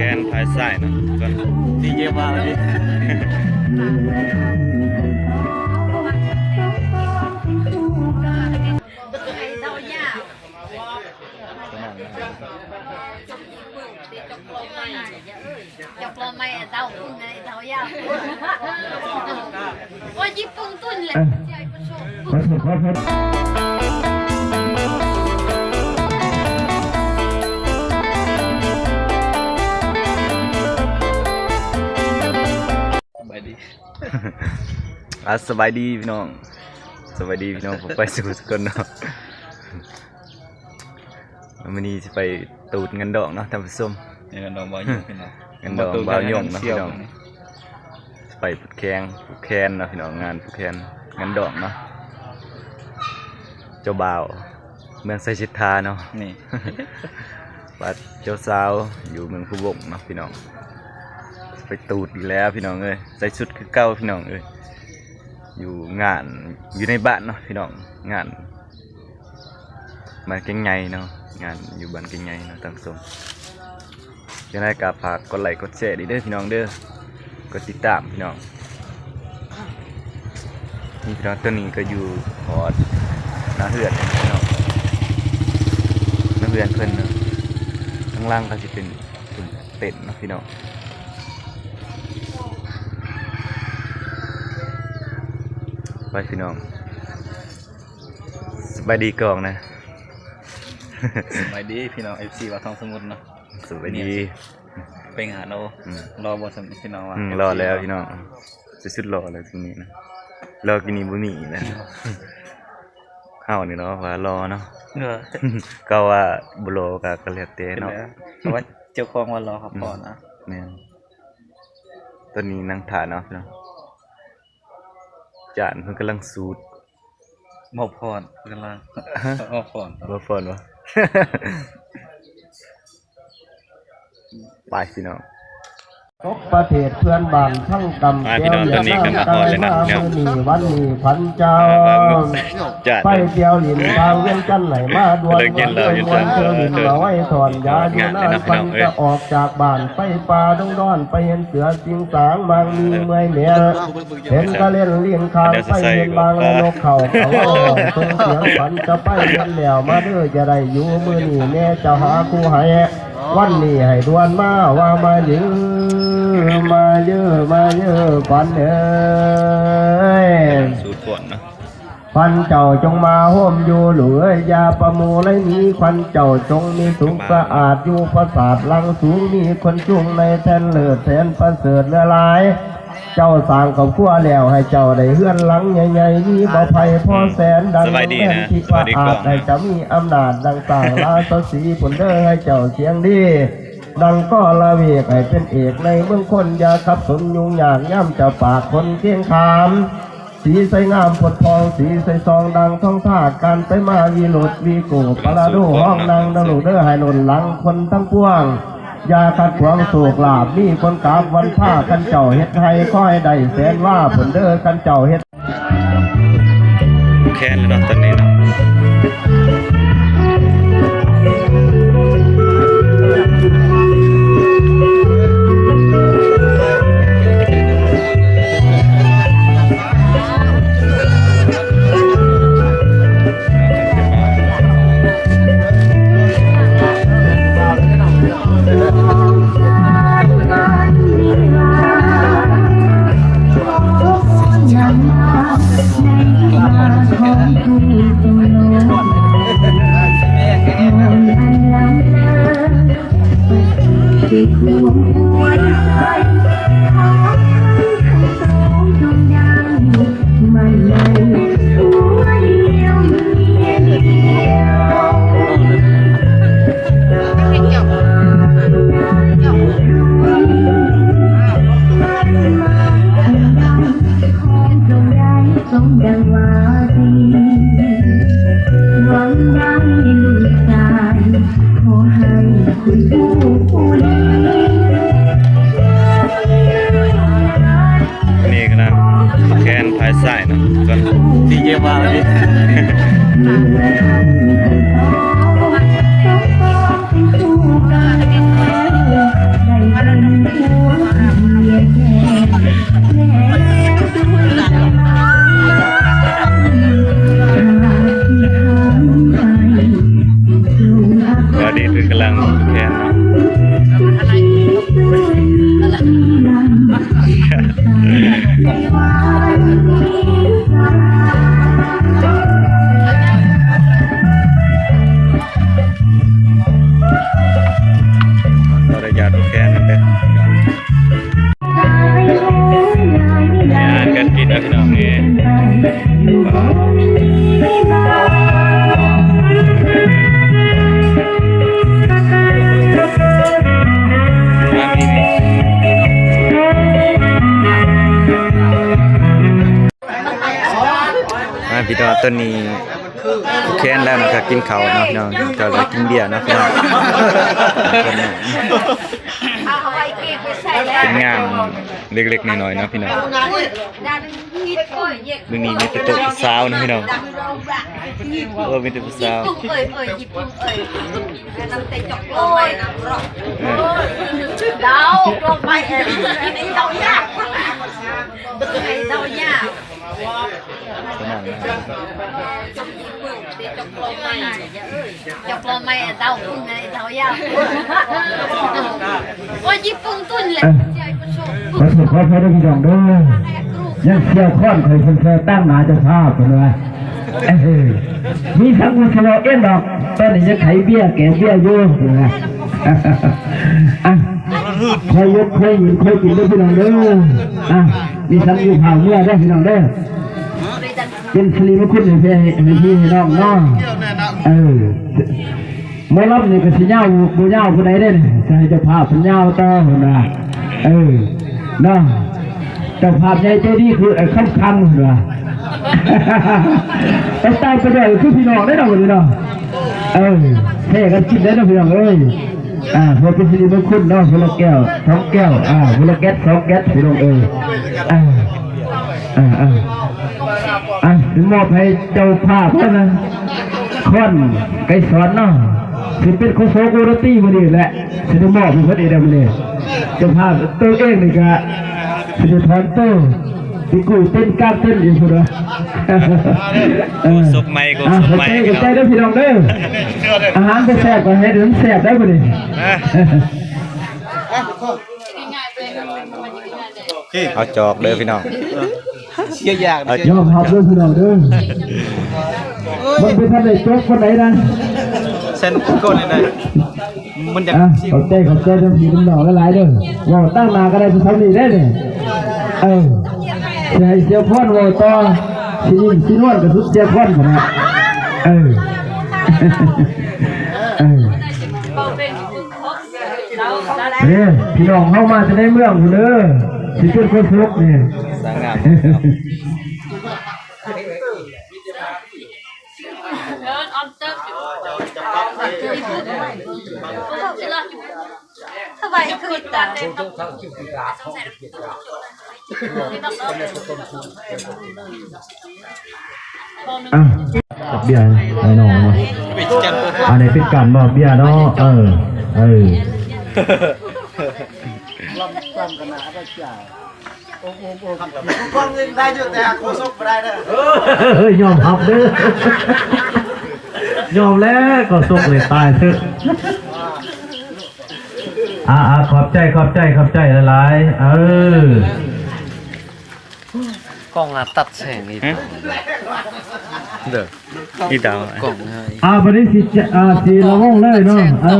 ແກນພາຍຊ້າຍເນາະ ກ່ອນ ດີເຈ ມາແລ້ວນີ້. ໂອ້ຍ ຍີ່ປຸ່ນຕຸນແຫຼະ. ສະບາຍດີ ອ່າ ສະບາຍດີພີ່ນ້ອງ ສະບາຍດີພີ່ນ້ອງ ປາຍສູ່ທຸກຄົນເນາະ. ມື້ນີ້ຊິໄປຕູດເງິນດອງເນາະທ່ານຜູ້ຊົມ. ເງິນດອງບ່າວຍົງພີ່ນ້ອງ ເງິນດອງບ່າວຍົງເນາະພີ່ນ້ອງ. ຊິໄປຜູກແຂງຜູກແຂນເນາະພີ່ນ້ອງ ງານຜູກແຂນ ງານດອງເນາະ ເຈົ້າບ່າວເມືອງໄຊເສດຖາເນາະ. ນີ້ ວ່າເຈົ້າສາວຢູ່ເມືອງພູວົງເນາະພີ່ນ້ອງ. ໄປຕູດອີກແລ້ວພີ່ນ້ອງເອີຍ ໃສ່ຊຸດຄືເກົ່າພີ່ນ້ອງເອີຍ. ຢູ່ງານ ຢູ່ໃນບ້ານເນາະພີ່ນ້ອງ ງານ ບ້ານແກ້ງໃຫຍ່ເນາະ ງານຢູ່ບ້ານແກ້ງໃຫຍ່ເນາະທ່ານຜູ້ຊົມ. ຈັ່ງໃດກໍຝາກກົດໄລກົດແຊເດີພີ່ນ້ອງເດີ ກົດຕິດຕາມພີ່ນ້ອງ. ນີ້ພີ່ນ້ອງ ຕອນນີ້ກໍຢູ່ຮອດໜ້າເຮືອນພີ່ນ້ອງ ໜ້າເຮືອນເພິ່ນເນາະ. ທາງຫຼັງກໍຊິເປັນ ເຕັນເນາະພີ່ນ້ອງ. ໄປພີ່ນ້ອງ ສະບາຍດີກ່ອນນະ. ສະບາຍດີພີ່ນ້ອງ ເອັຟຊີ ວ່າທອງສະໝຸດເນາະ. ສະບາຍດີ ເປັນຫາໂນ ອືມ ລໍບໍ່ ພີ່ນ້ອງວ່າ ອືມ ລໍແລ້ວພີ່ນ້ອງ ສຸດໆ ລໍແລ້ວຊຸມນີ້ນະ ລໍກິນນີ້ບໍ່ມີນະ. ເຮົານີ້ເນາະວ່າລໍເນາະ ເອີ ກໍວ່າບໍ່ລໍກໍ ກໍແລ້ວແຕ່ເນາະ ແຕ່ວ່າເຈົ້າຂອງວ່າລໍເຂົາພໍນະ. ອືມ ແມ່ນ ຕອນນີ້ນັ່ງຖ້າເນາະພີ່ນ້ອງ ຈານເພິ່ນກຳລັງສູດ ໝໍພອນ ກຳລັງ ຮະ ໝໍພອນ ໝໍພອນບໍ່? ໄປພີ່ນ້ອງ ຕົກປະເທດເພື່ອນບ້ານທັງກຳ ໄປພີ່ນ້ອງ ຕອນນີ້ກໍມາຮອດແລ້ວເນາະ ມື້ນີ້ວັນນີ້ຂວັນເຈົ້າ ໄປທ່ຽວຫຼິ້ນທາງວຽງຈັນໃຫ້ມາດ່ວນ ເລີກກິນເຫຼົ້າຢູ່ທາງ ເອີ ເທິງ ມາໄວ້ຖອນຢາຢູ່ນານ ຂວັນຈະອອກຈາກບ້ານ ໄປປ່າດົງດອນ ໄປເຫັນເສືອສິງສາງ ມັງມີເມື່ອຍແມ່ ເຫັນກະເລັນລີງຄາງ ໄປເຫັນບາງ ແລະນົກເຂົາ ເຂົາຮ້ອງສົ່ງສຽງ ຂວັນຈະໄປເຫັນແລ້ວ ມາເດີ ຈະໄດ້ຢູ່ມື້ນີ້ ແມ່ຈະຫາຄູ່ໃຫ້ ວັນນີ້ໃຫ້ດ່ວນມາ ວ່າມາເດີ ມາເດີ ມາເດີ ຂວັນເອີຍ ຂວັນເຈົ້າຈົ່ງມາໂຮມຢູ່ ລູກເອີຍ ຢ່າປະໂມໄລມີ ຂວັນເຈົ້າຈົ່ງມີສຸກສະອາດ ຢູ່ປາສາດຫຼັງສູງ ມີຄົນຊຸງໃນແທ່ນເລີດແສນປະເສີດເຫຼືອຫຼາຍ ເຈົ້າສ້າງຄອບຄົວແລ້ວ ໃຫ້ເຈົ້າໄດ້ເຮືອນຫຼັງໃຫຍ່ໆ ມີບໍ່ໄຜ່ພໍແສນ ອືມ ດັ່ງແມ່ນທິພະອາດ ໃຫ້ເຈົ້າມີອຳນາດ ດັ່ງສ້າງລາຊະສີພຸ້ນເດີ ໃຫ້ເຈົ້າສຽງດີ ດັ່ງກໍລະເວກ ໃຫ້ເປັນເອກໃນເມືອງຄົນ ຢ່າສັບສົນຫຍຸ້ງຍາກ ຍາມເຈົ້າປາກຄົນຄຽງຂາມ ສີໃສງາມພົດຜ່ອງ ສີໃສສ່ອງ ດັ່ງທອງທາດ ການໄປມາວິໂລດວິໂກ ປະລະໂດ ຫ້ອງນັ່ງນະລູກເດີ ໃຫ້ລົ້ນຫຼັງຄົນທັງປວງ ຢ່າຂັດຂວາງໂຊກລາບ ມີຄົນກາບວັນພາ ຄັນເຈົ້າເຮັດໄຮ່ ຂໍໃຫ້ໄດ້ແສນວາ ພຸ້ນເດີ ຄັນເຈົ້າເຮັດ ແຂນເລີຍເນາະ ຕອນນີ້ເນາະ ນີ້ກໍນະ ແຂນພາຍຊ້າຍເນາະ ກ່ອນ ດີເຈ ມາແລ້ວນີ້. ປະເດດເພິ່ນກຳລັງແຂນເນາະ ຂໍອະນຸຍາດແຂນນຳເດີ. ອາຫານການກິນເນາະພີ່ນ້ອງເອີຍ ມາພີ່ນ້ອງ ຕອນນີ້ ແຄນແລ້ວນະຄັບ ກິນເຂົ້າເນາະພີ່ນ້ອງ ກໍເລີຍກິນເບຍເນາະພີ່ນ້ອງ ເປັນງານເລັກໆນ້ອຍໆເນາະພີ່ນ້ອງ. ມື້ນີ້ມີແຕ່ໂຕະຜູ້ສາວນະພີ່ນ້ອງ ເອີ ມີແຕ່ຜູ້ສາວ ເອີ. ຂໍໂທດຂໍອະໄພເດີພີ່ນ້ອງເດີ ຍັງສ່ຽວຄ້ອນຂ້ອຍເພິ່ນແຊຕັ້ງໜ້າເຈົ້າພາບເພິ່ນວ່າ ເອີ ມີສັງຄົມສະເວົ້າເອງດອກ ຕອນນີ້ຍັງໄຂເບຍແກະເບຍຢູ່ເພິ່ນວ່າ ອ່ະ ຄ່ອຍຍົກຄ່ອຍຍິງຄ່ອຍກິນເດີພີ່ນ້ອງເດີ ອ່ະ ມີສັງຢູ່ພາວເມືອເດີພີ່ນ້ອງເດີ ເປັນສິລິມຸງຄຸນໃຫ້ພີ່ໃຫ້ນ້ອງເນາະ ເອີ. ໝໍລຳນີ້ກໍຊິຍາວ ບໍ່ຍາວປານໃດເດ້ນີ້ ຈະໃຫ້ເຈົ້າພາບເພິ່ນຍາວຕໍ່ເພິ່ນວ່າ ເອີ ເນາະ ເຈົ້າພາບໃຫຍ່ໃຈດີຄື ເອີ ຄຳຄັງເພິ່ນວ່າ ໄປຕາຍໄປດ້ວຍຄືພີ່ນ້ອງເດ້ເນາະ ບັດນີ້ເນາະ ເອີ ແຊກັນກິນເດ້ເນາະພີ່ນ້ອງເອີຍ ອ່າ ເພື່ອເປັນສິລິມຸງຄຸນເນາະ ຄົນລະແກ້ວສອງແກ້ວ ອ່າ ຄົນລະແກັດສອງແກັດ ພີ່ນ້ອງເອີຍ ອ່າ ອ່າ ອ່າ ອ່າ ຊິມອບໃຫ້ເຈົ້າພາບເຮົານະ ຄອນໄກສອນເນາະ ຊິເປັນໂຄສົກວົງດົນຕີມື້ນີ້ແຫຼະ ຊິໄດ້ມອບໃຫ້ເພິ່ນອີກແລ້ວມື້ນີ້ ເຈົ້າພາບໂຕເອງນີ້ກະຊິໄດ້ຖອນໂຕ ຊິກູ້ເຕັ້ນກາງເຕັ້ນອີກພຸ້ນເດີ ເອີ ໂຄສົກໃໝ່ ໂຄສົກໃໝ່ ຂອບໃຈ ຂອບໃຈເດີພີ່ນ້ອງເດີ ອາຫານບໍ່ແຊບກໍເຮັດໃຫ້ມັນແຊບໄດ໋ມື້ນີ້ ເອົາຈອກເດີພີ່ນ້ອງ ເສຍຢາກ ຍອມຮັບເດີພີ່ນ້ອງເດີ ມັນບໍ່ທັນໄດ້ຈົບປານໃດນະ ເຊັ່ນກ່ອນໄດ້ ມັນຢາກ ອ່ະ ຂອບໃຈ ຂອບໃຈທາງພີ່ທາງນ້ອງຫຼາຍໆເດີ ເວົ້າຕັ້ງໜ້າກໍໄດ້ສ່ຳນີ້ເດ້ນີ້ ເອີ ຊິໃຫ້ສ່ຽວພອນເວົ້າຕໍ່ ຊິຫຼິ້ນຊິນວນກໍສຸດສ່ຽວພອນພຸ້ນນະ ເອີ ເອີ. ເດ້ ພີ່ນ້ອງເຮົາມາແຕ່ໃນເມືອງພຸ້ນເດີ ຊິເປັນຄົນສົກນີ້ ສາງງາມ ສະບາຍຄືກັນ ອ່ະ ກັບເບຍໃຫ້ນ້ອງເນາະ ອັນນີ້ເປັນການມອບເບຍເນາະ ເອີ ເອີ ຟັງໄດ້ຢູ່ ແຕ່ໂຄສົກບໍ່ໄດ້ເດີ ເອີ ຍອມຮັບເດີ ຍອມແລ້ວ ໂຄສົກເລີຍ ຕາຍເທີະ ອ່າໆ ຂອບໃຈ ຂອບໃຈ ຂອບໃຈຫຼາຍໆ ເອີ. ກ້ອງລະຕັດແສງອີກ ຮະ ເດີ ອີດາວ ກ້ອງ ອ່າ ບັດນີ້ຊິ ອ່າ ຊິລະວົງເລີຍເນາະ ເອີ.